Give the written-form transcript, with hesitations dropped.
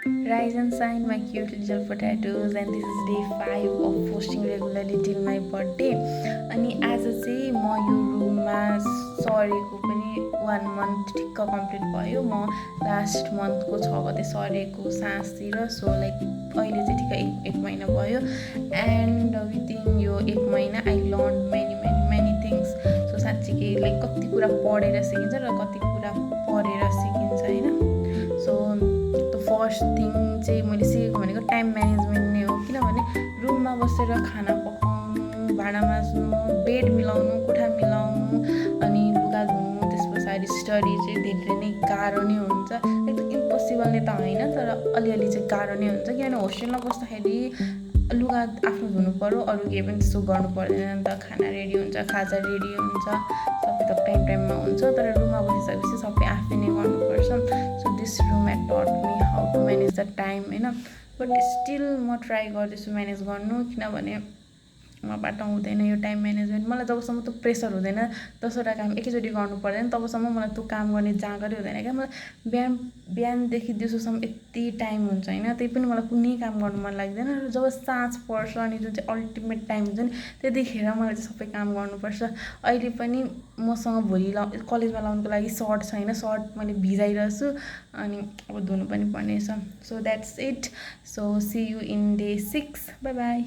Rise and shine, my cute little potatoes, and this is day 5 of posting regularly till my birthday. अनि आज चाहिँ म यो रुममा सरेको पनि 1 month ठिक्क कम्प्लिट भयो. म लास्ट मन्थको 6 गते सरेको साँझतिर. सो लाइक अहिले चाहिँ ठिक्क एक महिना भयो. एन्ड विदिन यो 1 महिना I learn many things. So साँच्चीकै लाइक कति कुरा पढेर सिकिन्छ र कति कुरा पढेर सिकिन्छ होइन. सो फर्स्ट थिङ चाहिँ मैले सिकेको भनेको टाइम म्यानेजमेन्ट नै हो. किनभने रुममा बसेर खाना पकाउनु, भाँडा माझ्नु, बेड मिलाउनु, कोठा मिलाउनु अनि लुगा धुनु, त्यस पछाडि स्टडी चाहिँ धेरै नै गाह्रो नै हुन्छ. एकदम इम्पोसिबल नै त होइन, तर अलिअलि चाहिँ गाह्रो नै हुन्छ. किनभने होस्टेलमा बस्दाखेरि लुगा आफ्नो धुनु पऱ्यो, अरू केही पनि त्यस्तो गर्नु पर्दैन नि त. खाना रेडी हुन्छ, खाजा रेडी हुन्छ, सबै त टाइममा हुन्छ. तर रुममा बसिसकेपछि सबै आफै नै गर्नुपर्छ. So this room at taught me how to manage the time होइन. बट स्टिल म ट्राई गर्दैछु म्यानेज गर्नु. किनभने मबाट हुँदैन यो टाइम म्यानेजमेन्ट. मलाई जबसम्म त्यो प्रेसर हुँदैन, 10वटा काम एकैचोटि गर्नु पर्दैन, तबसम्म मलाई त्यो काम गर्ने जाँगरै हुँदैन क्या. मलाई बिहानदेखि दिउँसोसम्म यति टाइम हुन्छ होइन, त्यही पनि मलाई कुनै काम गर्नु मन लाग्दैन. र जब साँझ पर्छ अनि जुन चाहिँ अल्टिमेट टाइम हुन्छ नि, त्यतिखेर मलाई चाहिँ सबै काम गर्नुपर्छ. अहिले पनि मसँग भोलि कलेजमा लाउनुको लागि सर्ट छैन. सर्ट मैले भिजाइरहेको छु अनि अब धुनु पनि पर्नेछ. So that's it. So see you in day 6. Bye by.